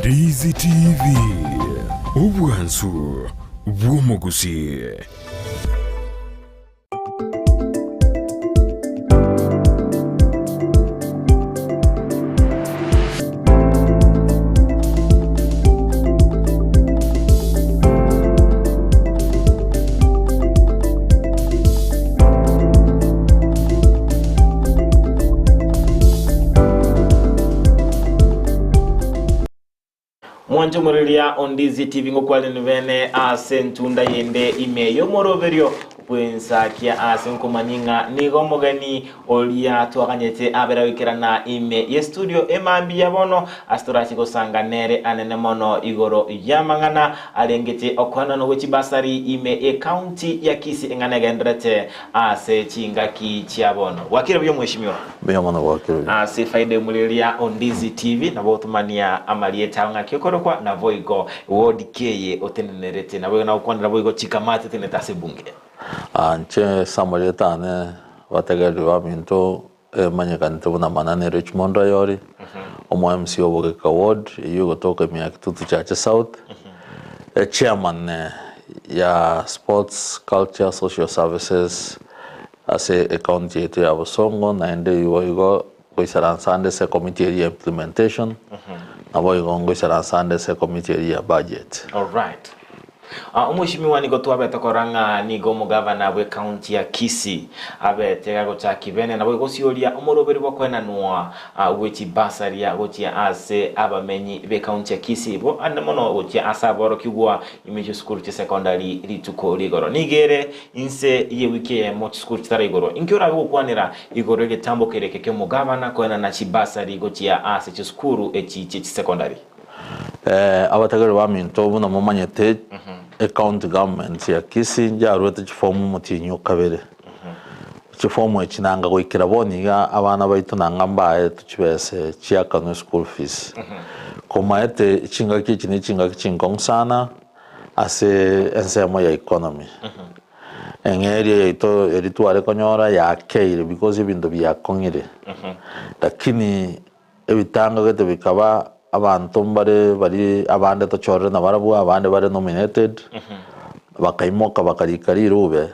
Ndizi TV, obwansu bw'omogusii. Mwanche omoriria o Ndizi TV ngokwaneni bene ase entunda yende ime y'omoroberio bw'ensakia ase nkomanyia ng'a nigo omogeni oria twaganyete abere goikerana ime y'estudio emambia bono ase torache gosanga nere anene mono igoro y'amang'ana arengete okoenanwa gwe chibasari ime y'ecounty ya Kisii eng'ana egenderete ase chingaki chia bono. Bwakire buya omweshimiwa? Mbuya mono bwakire buya. Ase efaida y'omoriria o Ndizi TV nabo otomania amarieta ao ng'aki okorokwa naboigo ward ki eye otenenerete naboigo nagokwanera boigo chikamati otenerete ase ebunge. Inche ase amarieta ane abategereri baminto emanyekanete buna Manane Richmond Ayori, omo MC o Bogeka Ward eyio egotoka ime ya Kitutu Chache South, echairman ya Sports, Culture, Social Services ase ecounty yaito ya Bosongo naende igo igo ngoisaransa ande ase ecommittee eria ya implementation, naboigo ngoisaransa ande ase ecommittee eria ya budget. Alright. Omweshimiwa nigo twabete korora ng'a nigo omogavana bw'ecounty ya Kisii abete gagochaki bene naboigo gosioria omoroberi bw'okoenanwa gwe chibasaria gochia ase abamenyi b'ecounty ya Kisii bo ande mono gochia ase aborokigwa ime chisukuru chi'esecondary rituko rigoro. Nigo ere inse y'ewiki eyemo chisukuru chitaraigorwa. Inki orabe gokwanera igoro y'egetambo keria eke ki'omogavana koenana chibasari gochia ase chisukuru echi chie chisecondary? Abategereri baminto buna momanyete ecounty government ya Kisii yaruete chifomu omotienyi o kabere. Chifomu echi nanga goikera bono iga abana baito nanga mbaetwe chibese chiakanwe school fees. Komaete chingaki echi ne chingaki chinkong'u sana ase ensemo ya economy. Eng'eria yaito eri tware konyora yakeire because ebinto biakong'ire lakini Ebitango gete bikaba abanto mbare baria abande tochorire nabarabwo, abande bare nominated, bakaimoka bakarika rirube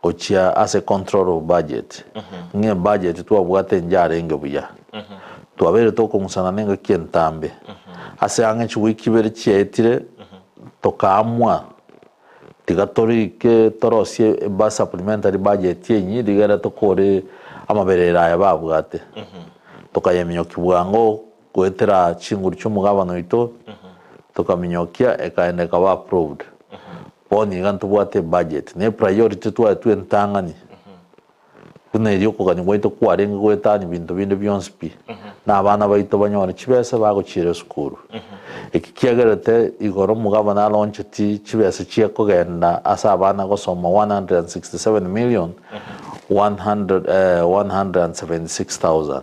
gochia ase control of budget, ng'a ebudget twabwate njarenge buya. Twabeire tokong'usana nengaki entambe, ase ang'e chiwiki ibere chiaetire, tokaamua tiga torike torosie eba supplementary budget enyia rigere tokore amaberero aya babwate. Tokayeminyokia bwango goetera chinguru chi'omogabana oito, tokaminyokia ekaenda ekaba approved. Bono iga ntobwate ebudget, na epriority twaetwe entang'ani, buna eria okogania gwaito kwarenge goetania binto binde bionsi pi, na abana baito banyore chibesa bagochiera esukuru. Eki kiagerete igoro omogabana alauncheti chibesa chia kogenda ase abana gosoma 167 million 176,000.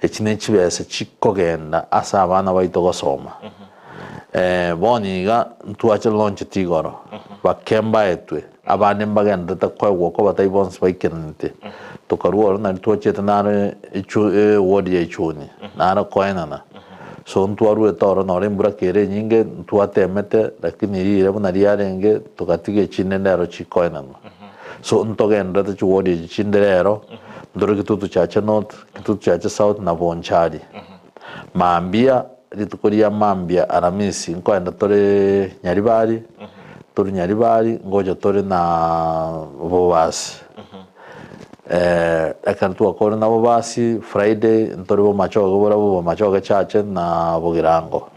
Echi ne chibesa chikogenda ase abana baito gosoma. Bono iga ntwache launcheti igoro, bake mbaetwe, abande mbagenderete koegwa oko batari bonsi baikeranete. Tokarua oro nari twachete naro eward ya Ichuni, naro koenana. So ntwaruete oro noro embura kere enyinge ntwatemete lakini riire buna riarenge togatiga echinde ndero chikoenanwa. So ntogenderete chiwodi echi chinde rero, ntore Kitutu Chache North, Kitutu Chache South na Bonchari. Mambia, rituko ria mambia Aramisi nkoenda tore Nyaribari, torwe Nyaribari ngocha tore na Bobasi. Ekero twakorire na Bobasi, Friday ntore Bomachoge borabwo Bomachoge Chache na Bogirango.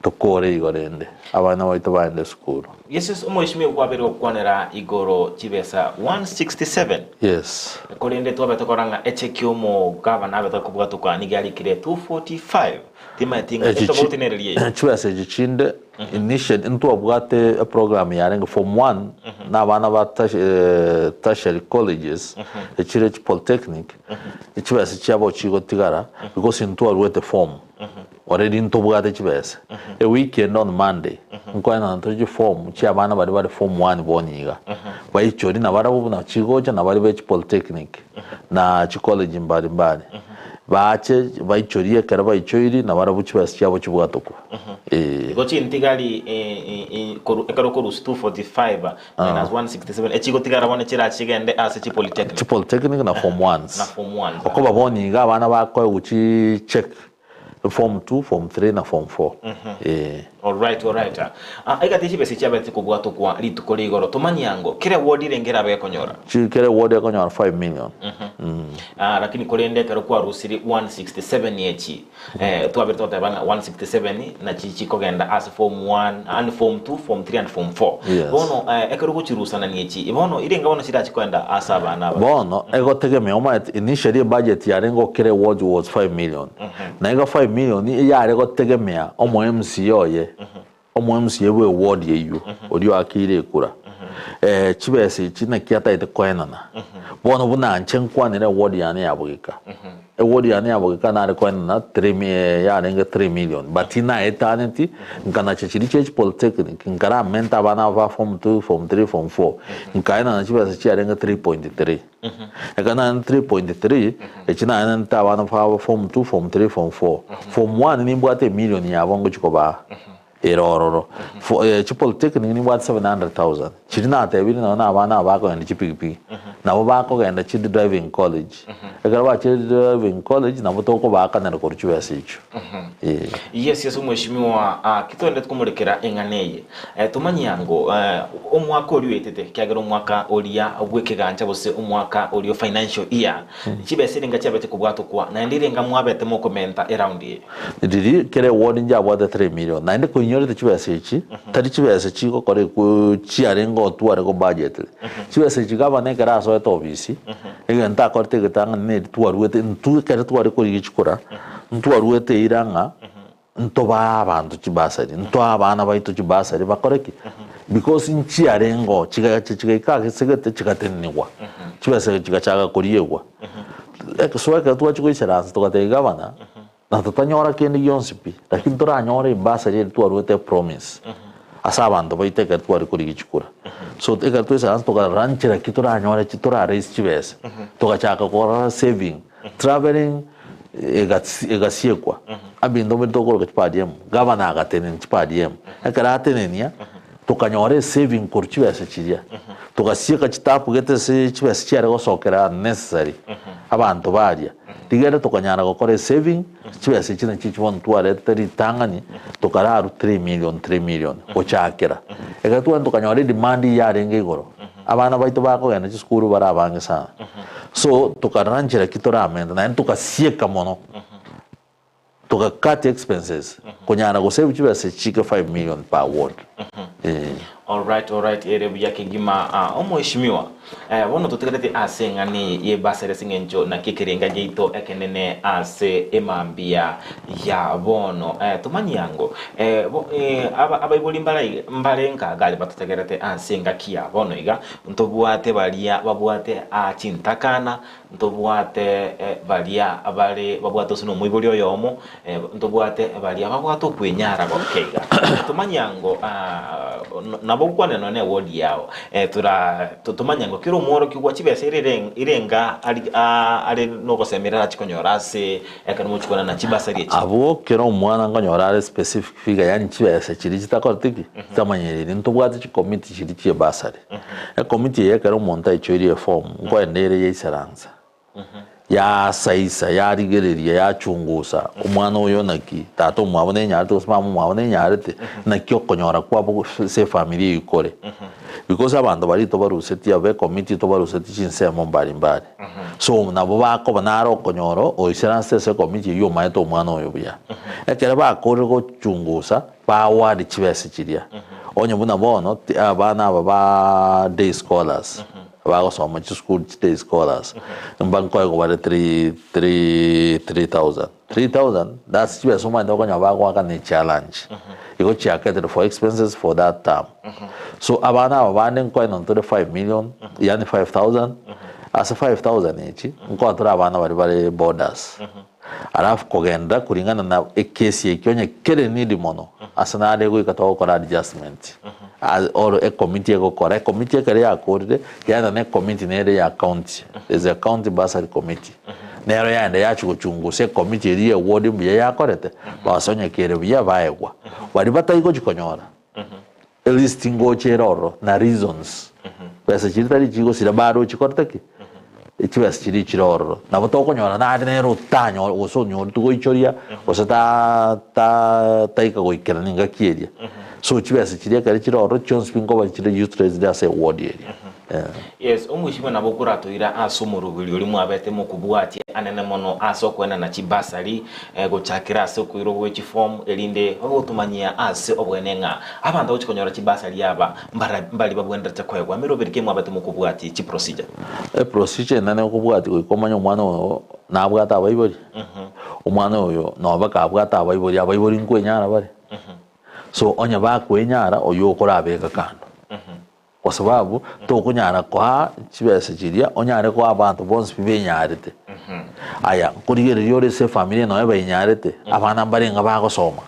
Tokore igo rende, abana baito baende esukuru. Yesus omweshimiwa kwabeire gokwanera igoro chibesa 167. Yes. Korende twabete korora ng'a echeki omogabana abete kobwatoka nigo yarikire 245. Timanyeti ng'a Echi chi- etofauti nereri eye. Chibesa echi chinde initially ntwabwate eprogram yarenge form one na abana ba terti- eh, tertiary colleges echire chi polytechnic chibesa chiabo chigotigara because ntwaruete form Already ntobwate chibesa. Ewiki ende on Monday nkoenana tore chiform chia abana baria bare form one bono iga. Baichori nabarabwo buna chigocha na baria be chipolytechnic na chicollege mbali mbali. Baache baichorie ekero baichoiri, na barabwo chibesa chiabo chibwatokwe. Ee. Igo chintigari korwa ekero okorusia 245 minus 167 echigotigara bono chirachigende ase chipolytechnic. Chipolytechnic na form ones. Na form ones. Okoba bono iga abana bakoegwa chicheck form two, form three na form four. Ee. Alright, alright. Ah, egati chibesa chiabete kobwatokwa rituko rigoro tomanye ango kera ward renge erabe ekonyora. Chi kera ward ekonyora 5 million. Ah, lakini korende ekero kwarusiri 167 echi eh, twabere togoteba ng'a 167 nachi chikogenda ase form 1 and form 2, form 3 and form 4. Yes. Bono eh, ekero ogochirusanania echi bono irenga bono chirachi koenda ase abana aba. Bono egotegemea omanyete initially ebudget yarenge okera ewards was 5 million. Na iga 5 million eyare gotegemea omo MCA oye, omo MCA bwe eward eywo oria oakeire ekura. Chibesa echi naki atagete koenana. Bono buna inche nkwanere eward yane ya Bogeka, eward yane ya Bogeka nare koenana three mi yarenge 3 million but naetaneti nkanacha chiria chia chipolytechnic nkaramenta abana aba ba form two, form three, form four, nkaenana chibesa chiarenge 3.3. Ekero nare 3.3, echi naenanete abana babo form 2, form 3, form 4. Form 1 nimbwate emilion yabo ngochia kobaa ere ororo. Fo eh, chipolytechnic nimbwate 700,000. Chiria natebire nonye na abana aba bakogenda chipigipigi, nabo bakogenda chi driving college. Ekero bachire driving college nabo tokobaakanera korwa chibesa echio. Eh. Yes, yes, omweshimiwa, ah, kitwendete komorekera eng'ana eye. Tomanye ango omwaka oria oetete, ekiagera omwaka oria bw'ekegancha gose omwaka oria o financial year, chibesa erenga chiabete kobwatokwa, naende erenga mwabete mokomenta eround eye. Riria kera eward njabwate 3 million, naende koinyorete chibesa echi, tari chibesa chigokora ekwo chiarenge otware go budget. Chibesa echi gavana ekero asoete ofisi, egento akorete egetang'ani neri twaruete intwe ekero tware korigia chikura, ntwaruete eira ng'a. Ntobaa abanto chibasari, ntoe abana baito chibasari bakore ki? Because nchiarengeo chigacha chigaika ase gete chigatenenigwa, chibesa chigachaka koriegwa. So ekero twachia goisaransa togatebia gavana, na totanyora kende gionsi pi, lakini toranyore ebasari eria twaruete epromise ase abanto baito ekero tware korigia chikura. So ekero twaisaransa tokarora nchera ki toranyore chi tora raise chibesa, togachaka korora saving, travelling. Egasiekwa abinto mbire tokoroka chi per diem, gavana agatenenia chi per diem. Ekero atenenia, tokanyora esaving korwa chibesa chiria, togasieka chitapu gete ase chibesa chiare gosokera unnecessary, abanto baria. Rigere tokanyara gokora esaving, chibesa echi nachio bono twaretete ritang'ani, tokararwa three million, three million, gochakera. Ekero twagenda tokanyora edemand yarenge igoro. Abana baito bakogenda chisukuru bare abange sana. So tokarora nchera ki toramente naende togasieka mono. Toga cut expenses konyara go save chibesa chike 5 million per ward. Eh. Alright, alright, ere buya kegima ah, omweshimiwa eh, bono totigarete ase eng'ana eye y'ebasari ase eng'encho naki ekerenga giaito ekenene ase emambia ya bono eh, tomanyie ango eh, bo, eh, aba, abaibori mbare mbare nkaga batotegerete ase engaki ya bono iga, ntobwate baria babwate aa chintakana, ntobwate baria bare babwate gose nomoibori oyomo, ntobwate baria babwate okwenyara goke iga. Tomanye ango nabo ogokwanera nonya na eward yao, tora tomanye ango kera omworokigwa chibesa ere ere irenga are nogosemeria arache konyora ase ekero mochia kwana chibasari echi. Abwo kera omwana nkonyora are specific figure yaani chibesa chiria chitakoreti ki? Chitamanyeriri. Ntobwate chikomiti chiria chie bursary. Ekomiti eye ekero omonto aichoirie eform, nkoenda ere yaisaransa, yasaisa, yarigereria, yachungusa, omwana oyo naki, tata omwabo nenyarete gose mama omwabo nenyarete, naki okonyora kwabo ase efamiri eywo kore. Because abanto baria tobarusetie abwo ekomiti tobarusetie chinsemo mbari mbari. So nabo bakoba nare okonyora oisaransete ase ekomiti eywo omaete omwana oyo buya. Ekero bakorire gochungusa, ba award chibesa chiria. Onye buna bono ti abana aba ba day scholars, bagosoma chisukuru chi day scholars, mba nkoegwa bare three three three thousand. 3000 that's chibesa omanyete okonyora bagoaka ne challenge. Igo chiaketere for expenses for that term. So abana aba bande nkoenana tore 5 million, yaani 5000, ase 5000 echi, nkoa tore abana baria bare boarders. Alafu kogenda kulingana na ekesi ekio onye kere needy mono, ase nare goika togokora adjustment as or ecommittee egokora, ecommittee ekero yakorire, yaani na ecommittee nere ya county, there is a county bursary committee. Nero yaenda yachia gochungusa ekomiti eria y'eward mbuya yakorete, basonyekire buya baegwa. Baria batari gochia konyora, elist ngocha ere ororo na reasons. Besa chiria tari chigosira bado ochikorete ki? Chibesa chiria chire ororo. Nabo tokonyora nare nere otanyore gose onyoreti goichoria gose ta ta taika goikerana engaki eria. So chibesa chiria ekero chire ororo chionsi pi nkoba chire utilized ase eward eria. Eh. Yes, omwishima nabo okoratoira ase omoroberi oria mwabete mokobwatia anene mono ase okoenana chibasari eh, gochakera ase okoirwa gwe chiform erinde ogotomanyia ase obwene ng'a abanto bagochia konyora chibasari aba mbara mbari babwenerete koegwa emeroberi ki mwabete mokobwatia chiprocedure. Eprocedure enene okobwatia goika omanye omwana oyo nabwate abaibori, omwana oyo noba kabwate abaibori, abaibori nkwenyara bare? So onye bakwenyara oywo okorabeka kando. Kwa sababu tokonyara koa chibesa chiria onyare koa abanto bonsi pi benyarete. Aya, nkorigereria ore ase efamiri nonya bainyarete, abana mbare ng'a bagosoma.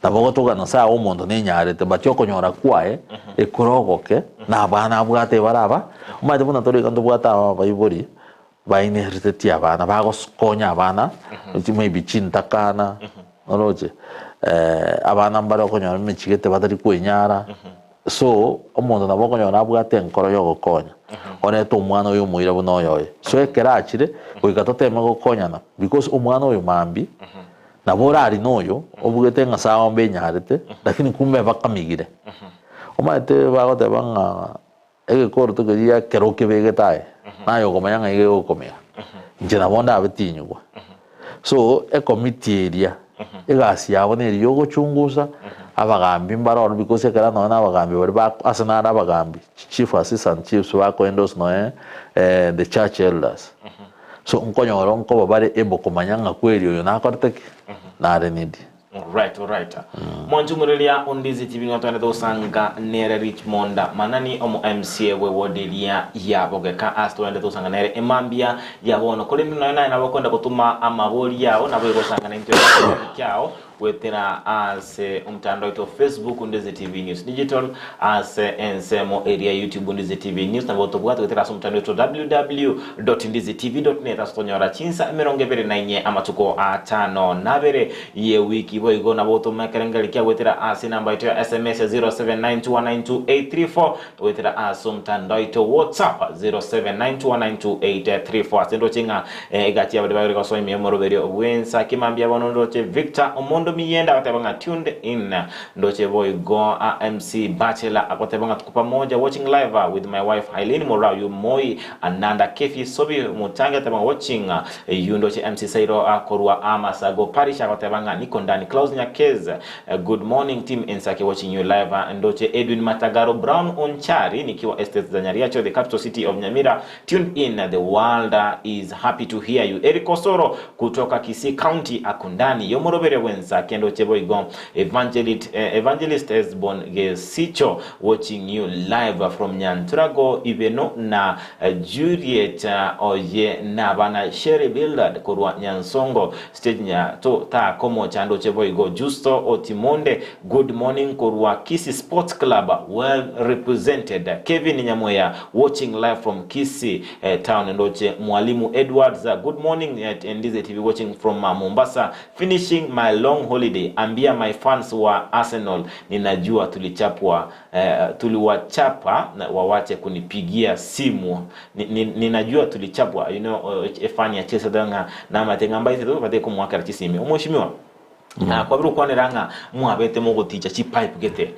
Nabo ogotoka Nyasae aye omonto nenyarete, but okonyora kwaye ekore ogoke, na abana abwate bare aba, omanyete buna tore iga ntobwate abaibori Bainheriteti abana, bagokonya abana, maybe chintakana, oroche abana mbare okonyora emechigete batari kwenyara, so omonto nabo okonyora abwate enkoro ya ogokonya, orete omwana oyo omoira buna oyoye. So ekero achire, goika toteme gokonyana because omwana oyo mambia, nabo orarine oyo, obugete ng'a sawa mbenyarete, lakini kumbe bakamigire. Omanyete bagoteba ng'a. Egekoroto keria ekero okebegete aye, naye okomanya ng'a iga egokomera. Inche nabo ndabe tinyigwa. So, ekomiti eria, egasi yabo neri ya ogochungusa, abagambi mbare ororo because ekero nonya na abagambi baria ba ase nare abagambi, chief assistant chiefs bako endorse nonya the church elders. So, nkonyora nkoba bare able komanya ng'a kweri oyo nakorete ki? Nare needy. Alright, alright. Mwanchumureria ondizi tibinga twende tosanga nere Richmond Manani omo MCA bwe ward eria ya Bogeka ase twende tosanga nere emambia ya bono korende nonya naye nabo okwenda gotuma amabori yao nabo egosanga naintwe ekegori kiao gwetera ase omotandao oito Facebook Ndizi TV News Digital ase ensemo eria YouTube Ndizi TV News nabo tobwate gwetera ase omotandao oito www.ndizitv.net ase tonyora chinsa 24 amatuko atano na abere Y'ewiki. Boigo nabo otome ekerengererio kia goetera ase enamba yaito ya sms ya 0792192834, goetera ase omotandao oito WhatsApp 0792192834. Ase ndoche ng'a egati y'abaria babere gosoa ime y'omoroberio bw'ensa kimambia bono ndoche Victor Omondo Miyenda agoteba ng'a tuned in. Ndoche boigo MC Bachelor agoteba ng'a tuko pamoja watching live with my wife Eileen Murau Moi Ananda Kefi Sobi Mutangi agoteba ng'a watching Eyio ndoche MC Sairo korwa Amasago Parish agoteba ng'a niko ndani Klaus Nyakez good morning team Ensake watching you live ndoche Edwin Matagaro Brown Onchari nikiwa estates za Nyariacho the capital city of Nyamira tuned in the world is happy to hear you Eric Osoro kutoka Kisii County akundani yomorobere bw'Ensake ndoche boigo Evangelist, Evangelist Hesbon Gesicho watching you live from Nyanturago Ibeno na Juliet oye nabana Sherry Bildad korwa Nyansongo stage nya to takomocha ndoche boigo Justo Otimonde good morning korwa Kisii Sports Club well represented Kevin Nyamweya watching live from Kisii town ndoche Mwalimu Edwards good morning at Ndize TV watching from Mombasa finishing my long holiday ambia my fans wa Arsenal ninajua tulichapwa Tuliwachapa wawache kunipigia simu ninajua tulichapwa you know efani ya Chelsea totebe ng'a namate ng'a mbaise tobate komoakera chisimi omweshimiwa kwabire gokwanera ng'a mwabete mogoticha chipipe gete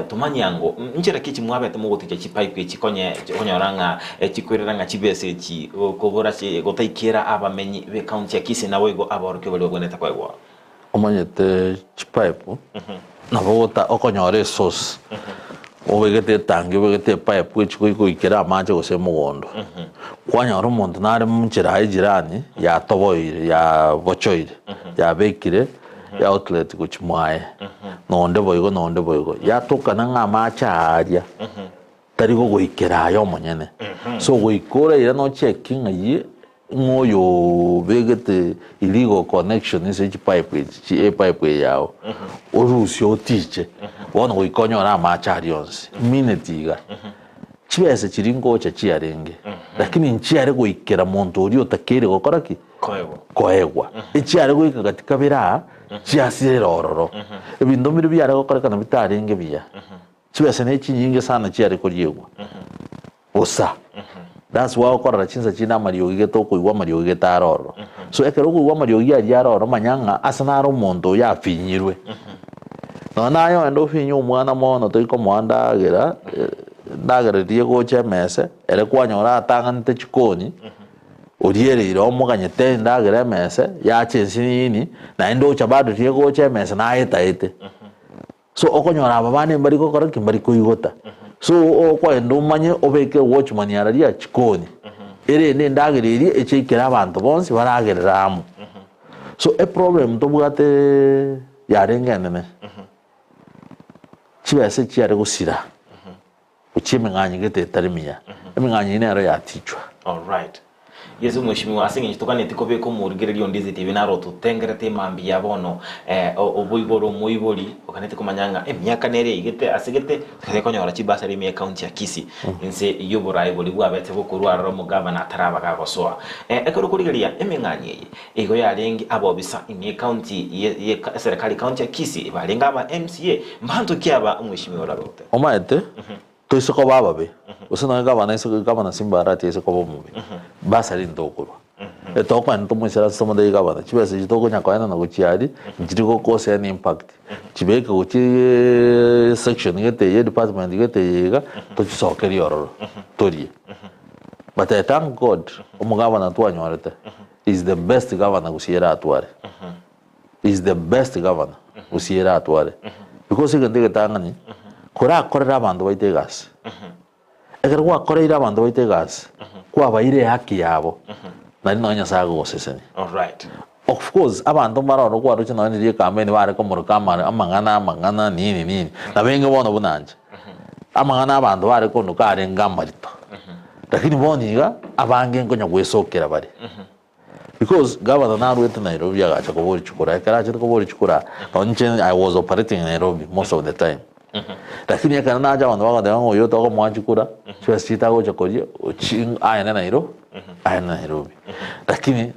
tomanye ango nchera ki echi mwabete mogoticha chipipe echi konye okonyora ng'a chikoirera ng'a chibesa echi kobora gotaikera abamenyi be county ya Kisii naboigo abaorokia baria babwenerete koegwa. Omanyete chipipe nabo ogota okonyora esource obegete etangi obegete epipe echi goikera amache gose mogondo kwanyora omonto nare nchera aye jirani yatoboire yabochoire yabekire eoutlet gochia mwaye na onde boigo na onde boigo yatokana ng'a amache aaria tari gogoikera aye omonyene so goika oraire nochecki ng'a Ng'a oyo obegete illegal connection ase chipipe echi chi epipe eye yao, orusie otiche, bono goika onyore amache aria onsi, minute iga, chibesa chiria ngocha chiarenge. Lakini nchiare goikera monto oria otakeire gokora ki? Koegwa. Koegwa. Echiare goika gati kabere aa, chiasirera ororo. Ebinto mbire biare gokorekana bitarenge buya. Chibesa ne chinyinge sana chiare koriegwa. Bosa. That's why okorora chinsa chinde amariogi gete okoigwa amariogi gete are ororo. So ekero okoigwa amariogi aria are ororo manya ng'a ase nare omonto oyo afinyirwe. Nonya naye ogende ofinye omwana mono toikomoa ndagera, endagera riria egocha emese, ere kwanyora atang'anete chikoni, oriereire omoganyete endagera emese, yacha ensinini, naende ocha bado riria egocha emese nayetaete. So okonyora aba bande mbari gokora ki? Mbari koigota. So okoenda omanye obeke watchman araria chikoni, erende endagera eria echeikere abanto bonsi baragerere amo. So eproblem tobwate yarenge enene, chibesa echiare gosira, gochia emeng'anyi gete etari miya, emeng'anyi eyio nero yatichwa. Alright. Yeso mweshimiwa, ase eng'encho toganeti kobeka omorigereria onde ase etibi naro ototengerete emambia ya bono, eh, oboigo ore omoibori, oganeti komanya ng'a emiaka nere eigete ase gete, tokanyare konyora chibasari ime y'ecounty ya Kisii, inse y'oboraai boria bwabete bokorwa aroro omogavana ataraba gagosoa. Eh, ekero okorigereria emeng'anyi eye, igo yarenge abobisa ime y'ecounty ye ye eserekari county ya Kisii, barenge aba MCA, mbanto ki aba omweshimiwa orabe goteba? Omanyete, Toise koba ababe, gose nonya gavana aise gavana Simba Arati aise koba omobe, basari ntokorwa. Etokoenda tomoisere ase tomotebie gavana, chibesa echi tokonya koenana gochia aria, nchiri go cause any impact. Chibeke gochia section gete eye, department gete eye iga, tochisokerie ororo, torie. But I thank God, omogavana twanyorete, is the best governor gusii eratware. Is the best governor gusii eratware because egento egetang'ani korakorere abanto baito egasi ekero gwakoreire abanto baito egasi kwabaire ehaki yabo nari nonya Nyasaye agogosesenia. Alright. Of course abanto mbare ororo kwaroche nonya riria ecampaign bare komoroka ama amang'ana amang'ana nini nini nabo inge bono buna inche amang'ana abanto bare kondoka arenge amarito lakini bono iga abange nkonya gwesokera bare. Because governor narwete Nairobi agacha koboria chikura, ekero achete koboria chikura, nonye inche I was operating in Nairobi most of the time. Lakini ekero nacha abanto bagoteba ng'a oyo tokomoa chikura, chibesa chiaito agocha koria, ochi aende Nairo, aende Nairobi. Lakini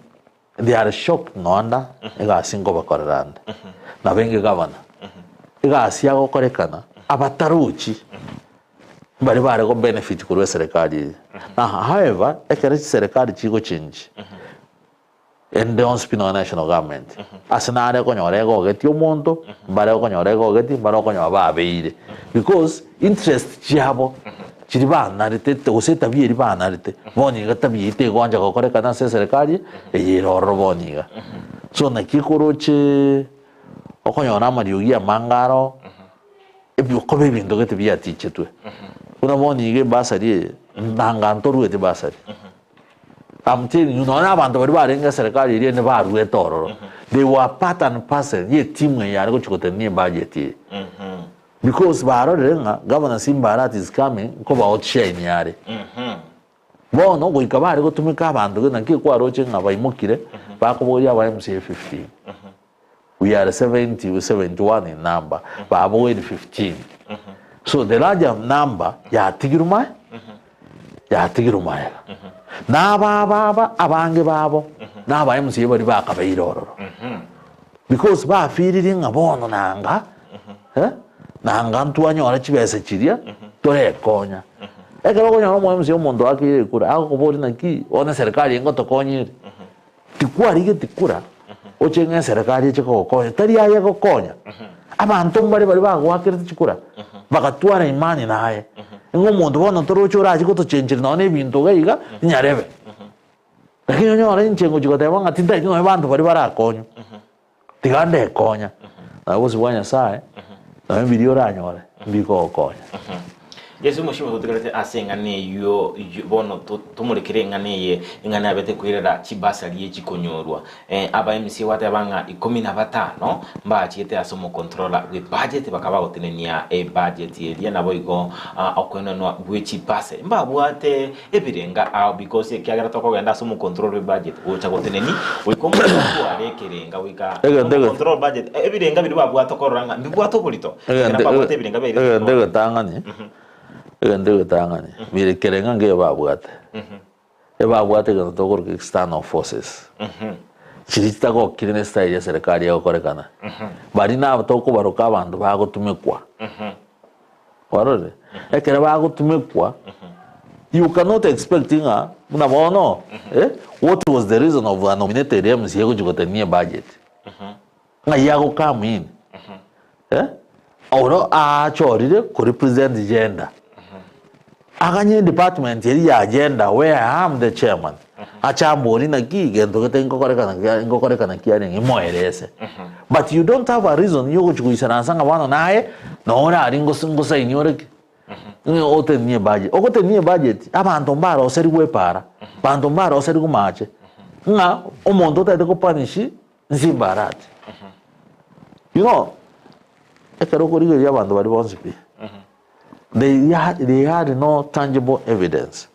they are shocked nonda egasi nkobakorera ande. Nabo inge governor, egasi agokorekana abatarochi. Mbaria bare go benefit korwa eserekari eye. Na however, ekero chiserekari chigochenji, ende onsi pi nonya national government, ase nare okonyora egogetie omonto, mbare okonyora egogetie, mbare okonyora babeire. Because interest chiabo chiria banarete gose etabia eria banarete, bono iga tabia eyio tegoancha gokorekana ase eserekari eye ere ororo bono iga. So naki ekoroche okonyora amariogi amange aro. Ebiokoba ebinto gete biatichetwe. Buna bono iga ebasari eye, nanga ntorueti basari. I'm telling you, nonya abanto baria barenge eserekari eria ende baruete ororo, they were part and parcel ye etimu eye yare gochia gotenenia ebudget eye. Because barorire ng'a Governor Simba Arati is coming, nkoba outshine are. Bono goika bare gotumeka abanto gete naki ekwaroche ng'a baimokire, bakoboria aba MCA 15. We are 70, 71 in number, babogoire 15. So the larger number yatigirwe mae, yatigirwe maega. Na aba aba aba abange babo na aba MCA baria bakabeire ororo. Because bafeelire ng'a bono nanga eh, nanga ntwanyora chibesa chiria torekonya. Ekero okonyora omo MCA omonto oakeire ekura agokoboria naki bono eserikari engotokonya ere. Tikwarigeti kura oche ng'a eserekari eche kogokonya, tari aye egokonya. Abanto mbare baria bagoakerete chikura, bagatwara imani naye, ng'a omonto bono toroche orache gotochencheria nonya na ebinto iga iga, nyarebe. Lakini onyore inche ngochia goteba ng'a tintageti nonya banto baria barakonywe, tiga ndekonya. Na obosio bwa Nyasaye, nonya mbiria oranyore, mbikogokonya. Yeso omochie ototigarete ase eng'ana eyio bono tomorekere eng'ana eye, eng'ana yabete koirera chibasari echikonyorwa. Aba MCA gwateba ng'a ikomi na batano mbachiete ase omocontroller bwe budget bakaba bagotenenia ebudget eria naboigo okoenanwa gwe chibasari. Mbabwate ebirenga ao because ekiagera tokogenda ase omocontroller bwe budget gocha goteneni goika omonto atware ekerenga goika omocontroller budget ebirenga biria babwate okorora ng'a mbibwate oborito. Ekero mbabwate ebirenga biaye Egento rituko. egetang'ani, egento egetang'ani, bire ekerenga nkeyo babwate. Ebabwate egento tokoroka external forces, chiria chitagokire ne style ya serikali egokorekana. Baria nabo tokobaroka abanto bagotumekwa. Kwarorire? Ekero bagotumekwa, you cannot expect ng'a buna bono, eh, what was the reason of a nominated MCA gochia gotenia ebudget? Ng'ai agocome in? Eh, oro aachorire korepresent gender. Aganye department eria ya gender where I am the chairman. Ache ambori naki gento gete nkokorekana kia nkokorekana kiarenge moerese. But you don't have a reason yogochi goisaransa ng'a bono naye nore aria ngos ngosaini ore ki? Ng'a otenie ebudget. Ogotenia ebudget, abanto mbaroserigwe epaara, abanto mbaroserigwe mache, ng'a omonto otagete kopunish Nsimbarati. You know, ekero okorigereria abanto baria bonsi pi, they had, they had no tangible evidence.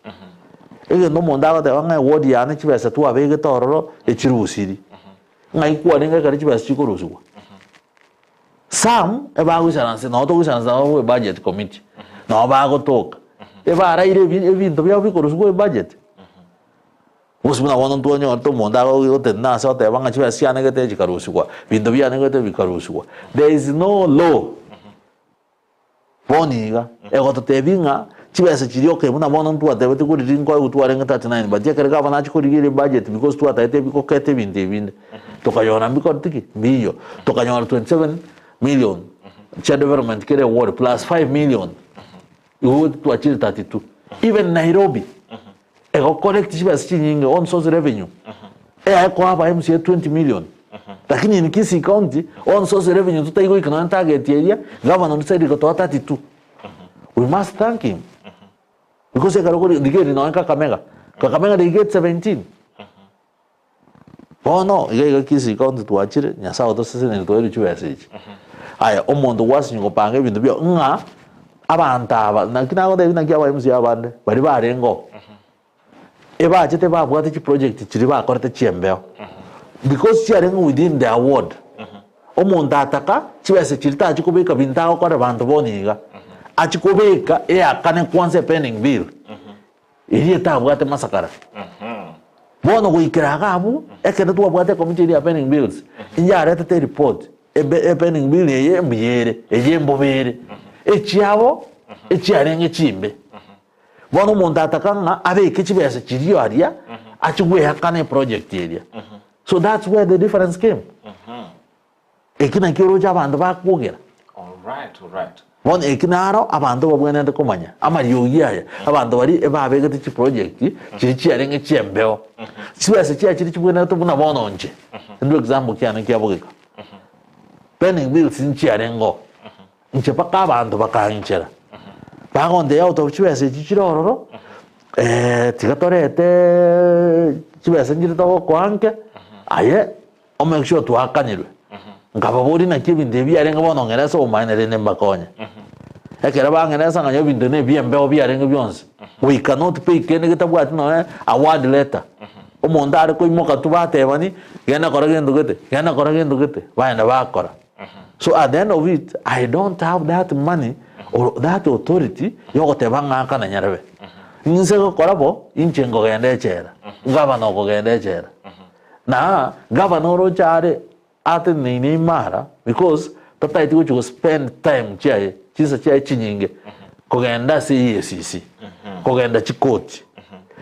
Egento omonto agoteba ng'a eward yane chibesa twabegete ororo echirusiri. Ng'ai kwarenge ekero chibesa chikorusigwa? Some ebagoisaransa nabo togoisaransa nabo ebudget committee, nabo bagotoka. Ebaraire ebi ebinto biabo bikorusigwa ebudget. Gose buna bono ntwanyorete omonto agotenena ase oteba ng'a chibesa chiane gete chikarusigwa, binto biane gete bikarusigwa. There is no law bono iga egototebia ng'a chibesa chiria okay buna bono ntwatebete kori nkoegwa twarenge 39 but ekero gavana achia korigereria ebudget because twatagete ebikoketa ebinto ebinde, tokanyora mbikoreti ki? Mbiyo. Tokanyora 27 million chia development kera eward plus 5 million, igo twachire 32. Even Nairobi. Ego collect chibesa chinyinge own source revenue eaye koa aba MCA 20 million lakini in Kisii county own source revenue totaigoika nonya target eria governor decided gotoa 32 we must thank him because ekero okori rigeri nonya Kakamega Kakamega they get 17 Bono iga iga Kisii county twachire Nyasaye otoseseniri twairwe chibesa echi. Aya omonto gwasinywa gopanga ebinto biao ng'a abanto aba naki nagotebia naki aba MCA abande baria barenge oo ebachete babwate chiproject chiria bakorete chiembeo because chiarenge within their ward omonto ataka chibesa chiria tachia kobeka binto agokorera banto bono iga achia kobeka eakane kwanza epending bill. Eria etabwate masakara. Bono goikera iga abwo, ekero twabwate ecommittee eria ya pending bills, inyaretete ereport, ebe epending bill eye mbuya ere, eye mbobe ere. Echiabo, echiarenge chimbe. Bono omonto ataka ng'a abeke chibesa chiria aria, achie goeakana eproject eria. So that's where the difference came. Eki nakio oroche abanto bakwogera. Alright, alright. Bono eki naro abanto babwenerete komanya, amariogi aya, abanto baria ebabegete chiproject chiria chiarenge chi'embeo, chibesa chiaye chiria chibwenerete buna bono inche, ndue example kiane kia bogeka, pending bills nchiarenge oo, inche mpaka abanto bakanchera, bagontebia out of chibesa echi chire ororo, tiga torete chibesa nchire togokoa nke, aye. Omake sure twaakanirwe. Nkababoria naki ebinto ebi biarenge bono ng'ere ase obomaene rende mbakonye. Ekero bang'era ase ng'a ebinto ne ebi'embeo biarenge bionsi, we cannot pay kende getabwati nonya award letter. Omonto are koimoka tu batebani, genda kora gento gete, genda kora gento gete, baenda bakora. So at the end of it, I don't have that money or that authority yogoteba ng'a akana nyarebe. Inse gokora bo, inche nkogenda echela, gavana okogenda echela. Na gavana oroche are ateneine imara because tataeti gochia go spend time chiaye chinsa chiaye chinyinge kogenda ase EACC kogenda chikoti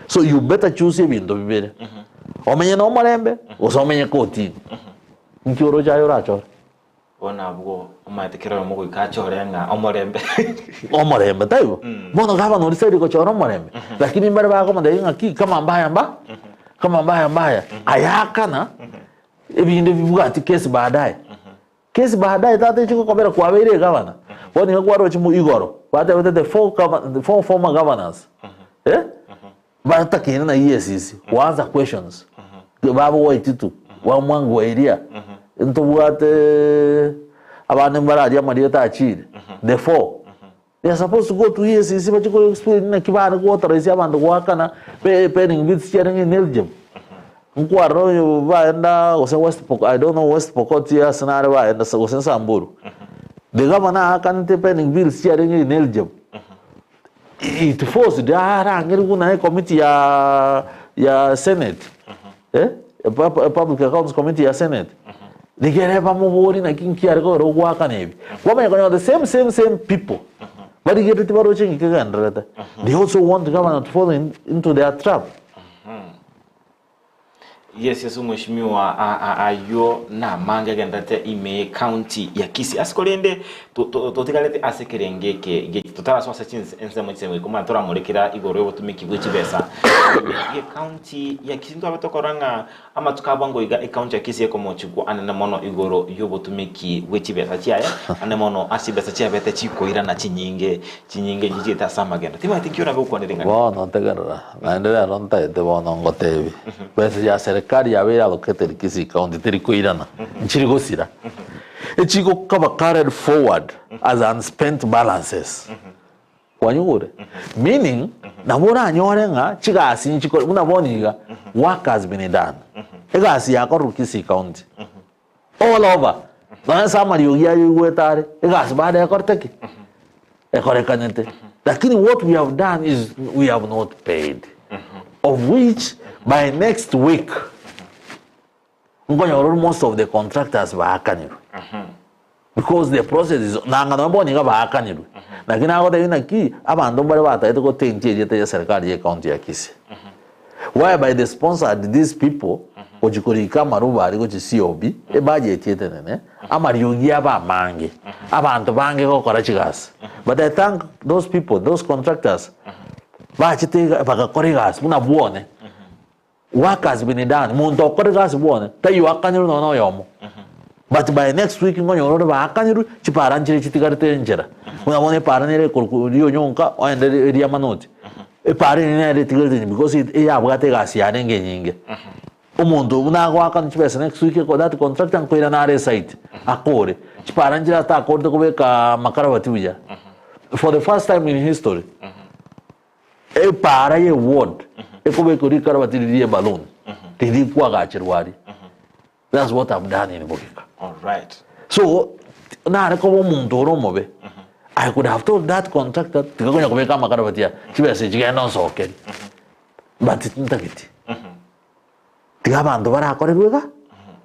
so you better choose ebinto bibere omenye na omorembe gose omenye kotini nki oroche aye orachore. Bono abwo omanyete kera oyomo goika achore ng'a omorembe. Omorembe, taibo? Bono gavana oria tari gochora omorembe, lakini mbare bakomotebia ng'aki kama mbaya mba kama mbaya mbaya, ayakana ebinde bibwati kesi baadaye. Kesi baadaye tata echi gokobera kwabeire egavana, bono iga kwaroche mo igoro, batebete the four gava the four former governors eh, batakeire na EACC go answer questions babo Waititu, ba Mwangi wa Iria, ntobwate abande mbararia amarieta achire, the four they are supposed to go to EACC bachie ko explain naki bare go authorize abanto goakana pe pending bills chiarenge ineligible. Nkwarora oyo baenda gose West Pokot, I don't know West Pokot ase nare baenda gose Samburu, the governor aakanete pending bills chiarenge ineligible. It forced arangerigwe naye committee ya ya Senate, eh, Public Accounts Committee ya Senate, rigere bamobori naki nki are kogera ogoakana ebi. Kwamanya konyora the same same same people barigereti baroche ng'aki kegendererete, they also want governor to fall in, into their trap. Yes, yes, omweshimiwa ayio namange agenderete ime ye county ya Kisii. Ase korende totigarete ase ekerenge eke geki totarasoa ase chinse ensemo chisemo ikomanya toramorekera igoro y'obotumiki bwe chibesa ime ye county ya Kisii. Ntwabe tokorora ng'a amatuko a bwango iga ecounty ya Kisii ekomochikwa anene mono igoro y'obotumiki bwe chibesa chiaye anene mono ase chibesa chiabete chikoirana chinyinge chinyinge nchichiete ase amagendo. Timanyeti nki orabe gokwanera eng'ana eye. Bono tegerera, naende rero ntaete bono ngotebie, besa ya serikali yabeire allocated Kisii County teri koirana, nchiri gosira. Echigokaba carried forward as unspent balances. Kwanyigure? Meaning, nabo oranyore ng'a chigasi nchikore, buna bono iga, work has been done. Egasi yakorwa Kisii County. All over. Nonya ase amariogi aye oigwete are, egasi bado ekorete ki? Ekorekanete. Lakini what we have done is we have not paid. Of which by next week nkonyora ore most of the contractors baakanirwe. Because the process is nanga nonya bono iga baakanirwe. Lakini nagotebia naki abanto mbare batagete gotentia erieta ria serikali ya ecounty ya Kisii. Whereby they sponsored these people gochia korika amaruba aria gochia COB, ebudget etenene, amariogi abe amange, abanto bange gokora chigasi. But I thank those people, those contractors, bachete iga bagakora egasi buna bwone. Work has been done, monto okora egasi bwone, taiyo akanyirwe nonya na oyomo. But by next week nkonyora ore baakanyirwe, chipara nchire chitigarete enchera. Buna bono epara nere ekorokwa rionyonka oende eria manoti. Epara eri nere etigarete enyinge because eyabwate egasi yarenge enyinge. Omonto buna agoakana chibesa next week eko that contractor nkoirana are esite, akore. Chipara nchire atakorete kobeka amakarabati buya. For the first time in history, Epaara ye ward ekobekwa rikarabati riria eballoon riria rikwagacherwa aria. That's what I've done in Bogeka. Alright. So nare koba omonto ore omobe I could have told that contractor tiga konya kobeka amakarabati aya chibesa echi genda onsokeri but ntageti. Tiga abanto barakorerwe iga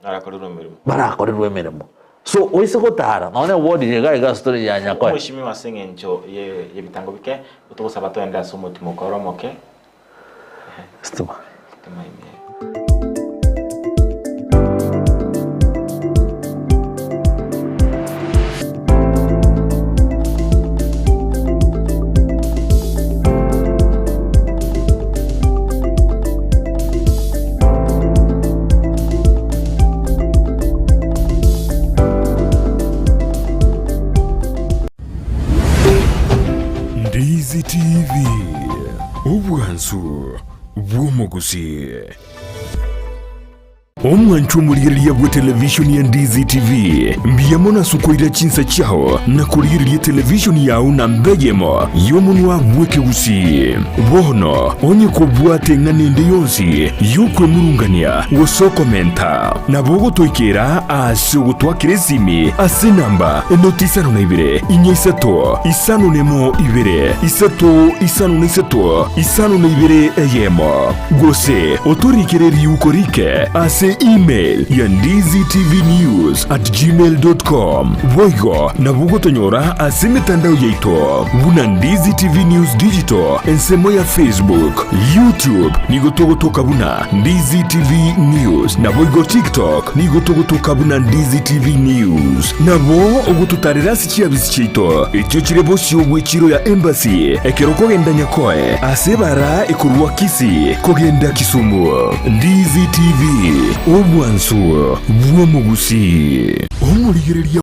Barakorerwe emeremo. barakorerwe emeremo. So oise gotara nonya eward eye iga iga story ya Nyakoe. Omweshimiwa ase eng'encho ye yebitango bike, togosaba toende ase omotimoko ore omoke. Stima. Stima ime. Ndizi TV, obwansu bw'omogusii. Omwancho omorigereria bw'etelevishoni ya Ndizi TV, mbuya mono ase okoira chinsa chiao na korigereria etelevishoni yao namba eyemo y'omonwa bw'ekegusii. Bono onye kobwate eng'ana ende yonsi y'okwemurungania gose okomenta, nabo ogotoikera ase ogotwakera esimi ase enamba enoti isano na ibere, inya isato, isano nemo ibere, isato isano na isato, isano na ibere eyemo. Gose otorikere riuko rike ase email ya ndizitvnews@gmail.com. Boigo nabo ogotonyora ase emetandao yaito buna Ndizi TV News Digital ensemo ya Facebook, YouTube nigo togotoka buna Ndizi TV News, naboigo TikTok nigo togotoka buna Ndizi TV News. Nabo ogototarera ase chiabisi chiaito echio chire bosio bw'echiro ya Embassy ekero okogenda Nyakoe ase ebara ekorwa Kisii kogenda Kisumu. Ndizi TV, obwansu bw'omogusii. Omorigereria.